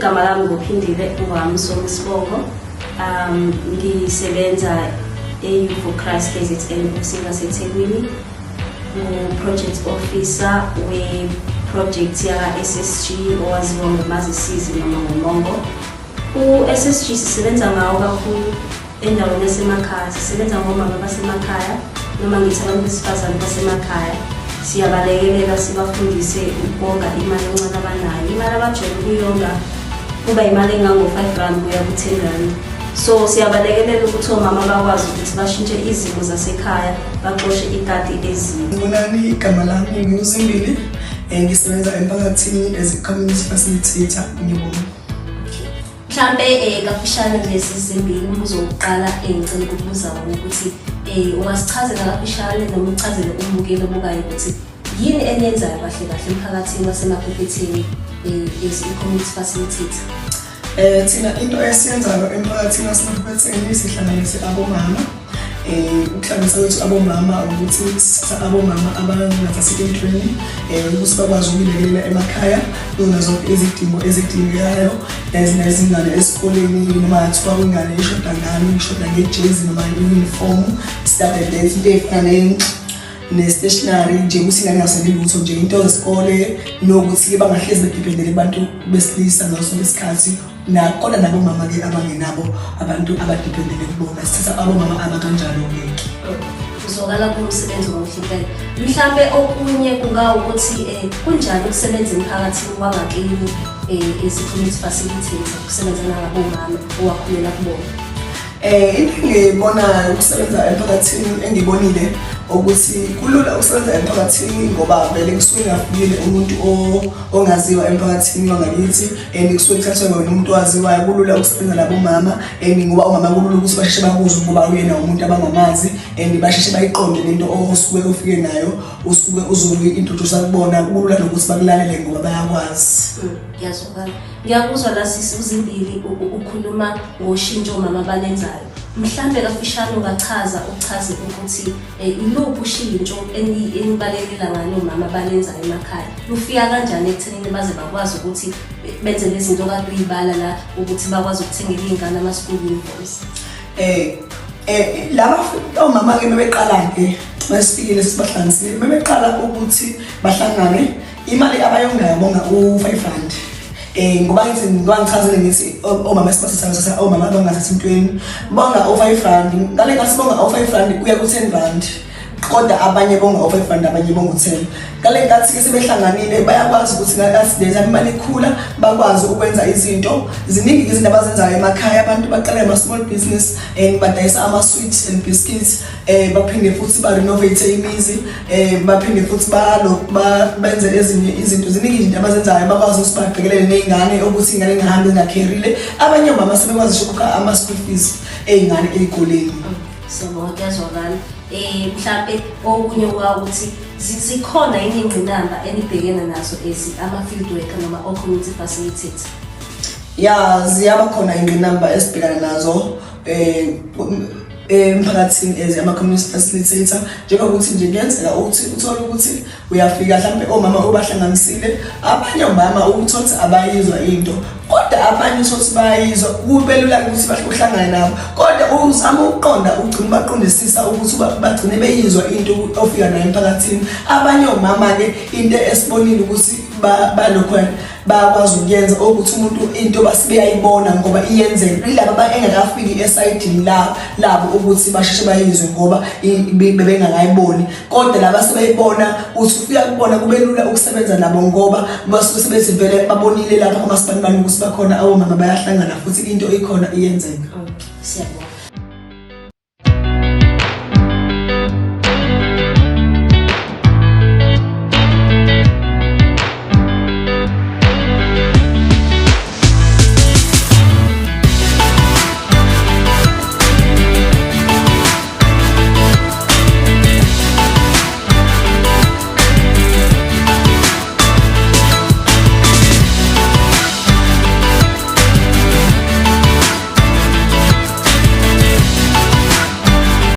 Igama lami nguPhindile uWamsomi Sibongo. Ngisebenza e-Youth for Christ KZN ofisini laseThekwini. Ngu-project officer we-project yaka-SSG owaziwa ngoMazisizi noma ngoMongo. U-SSG sisebenza ngawo kakhulu endaweni yasemakhaya, sisebenza ngomama basemakhaya noma ngithi abantu besifazane basemakhaya. Siyabalekelela, sibafundise ukonga imali encane abanayo. Imali abajwayele ukuyonga kuba imali engango-R5 kuya ku-R10. So siyabalekelela ukuthi omama bakwazi ukuthi bashintshe izimo zasekhaya, baxoshe ikati eziko. Sanibonani, igama lami nginguZimbili. Ngisebenza emphakathini as a community facilitator. Ngiyabonga. Mhlampe kafushane nje sizimbili, umbuzo wokuqala engicela ukubuza wona ukuthi ungasichazela kafushane noma uchazele umbukeli obukayo ukuthi yini eniyenzayo kahle kahle emphakathini waseMaphephetheni as i-community facilitator? Thina into esiyenzayo emphakathini waseMaphephetheni, sihlanganise abomama. Ukuhlanganisa kwethu abomama ukuthi sithatha abomama abangathathi entweni ukuthi bakwazi ukuyilekelela emakhaya kuzona zonke izidingo ezidingekayo nezingane esikoleni, noma kuthiwa kwingane ishoda ngani, ishoda ngejezi noma i-uniform, stuff like that, into ey'fana ne-stationery nje, ukuthi ingane ingasweli lutho nje, into zesikole, nokuthi-ke bangahlezi bedependele kubantu besilisa ngaso sonke isikhathi. Na kodwa nabomama-ke abangenabo abantu abadependele kubona, sithatha abomama abakanjalo-ke. Kuzwakala kuwumsebenzi omuhle impela. Mhlampe okunye kungawukuthi kunjani ukusebenza emphakathini wangakini as i-community facilitator, ukusebenza nangabomama owakhulela kubona? Into engiyibonayo ukusebenza emphakathini, engibonile ukuthi kulula ukusebenza emphakathini ngoba vele kusuke ngafikile umuntu ongaziwa emphakathini wangakithi and kusuke kuthathwe wena umuntu owaziwayo. Kulula ukusebenza nabomama and ngoba omama kulula ukuthi basheshe bakuzwe ngoba uyena umuntu abangamazi and basheshe bayiqonde lento osuke ufike nayo, usuke uzoyi-introduce kubona. Kulula nokuthi bakulalele ngoba bayakwazi. Ngiyazwakala, ngiyakuzwa la sisi uZimbili ukhuluma ngoshintsho omama abalenzayo. Mhlambe kafushane ungachaza, uchaze ukuthi iluphi ushintsho enibalekela ngalo omama abalenzayo emakhaya, lufika kanjani ekuthenini baze bakwazi ukuthi benze lezi zinto kade uyibala la, ukuthi bakwazi ukuthengela iy'ngane ama-school uniforms? Laba omama ke bebeqala ke masifikile sibahlanganisile, bebeqala ukuthi bahlangane, imali abayongayo bonga u-R5, ngoba ngithi, ngoba ngichazile ngithi omama esibathatha omama abangathathi intweni, bonga u-R5. Ngale ngathi bonga u-R5 kuya ku-R10, kodwa abanye bonga u-R5, abanye bonga u-10. Ngale nkathi-ke sebehlanganile, bayakwazi ukuthi ngakathi leza imali ikhula, bakwazi ukwenza izinto ziningi, izinto abazenzayo emakhaya. Abantu baqala ama-small business and badayisa ama-sweets and biscuits, baphinde futhi ba-renovate imizi, baphinde futhi benze ezinye izinto ziningi, izinto abazenzayo. Bakwazi ukuthi babhekelele ney'ngane, ukuthi iy'ngane ingahambi zingakherile. Abanye omama sebekwazi ukukhokha ama-school fees ey'ngane ey'koleni. Siyabonga, kuyazwakala. Mhlampe okunye kwawukuthi zikhona yini ingqinamba enibhekene nazo as ama-field worker noma o-community facilitator? Ya, ziyaba khona ingqinamba esibhekana nazo emphakathini as ama-community facilitator, njengokuthi nje kuyenzeka ukuthi uthole ukuthi uyafika mhlawumbe omama obahlanganisile, abanye omama uthole ukuthi abayizwa into, kodwa abanye uthole ukuthi bayayizwa, kube lula ukuthi uhlangane nabo, kodwa uzama ukuqonda, ugcine ubaqondisisa ukuthi bagcine beyizwa into ofika nayo emphakathini. Abanye omama-ke, into esibonile ukuthi balokhu bayakwazi ukuyenza ukuthi umuntu into basebeyayibona ngoba iyenzeka, yilaba engakafiki esayidini la labo ukuthi basheshe bayizwe ngoba bebengakayiboni, kodwa laba sebeyibona, uthi ufika kubona kube lula ukusebenza nabo ngoba basuke sebethi vele babonile lapha kwamasibanibani ukuthi bakhona awomama, bayahlangana futhi into ikhona iyenzeka. Siyabonga.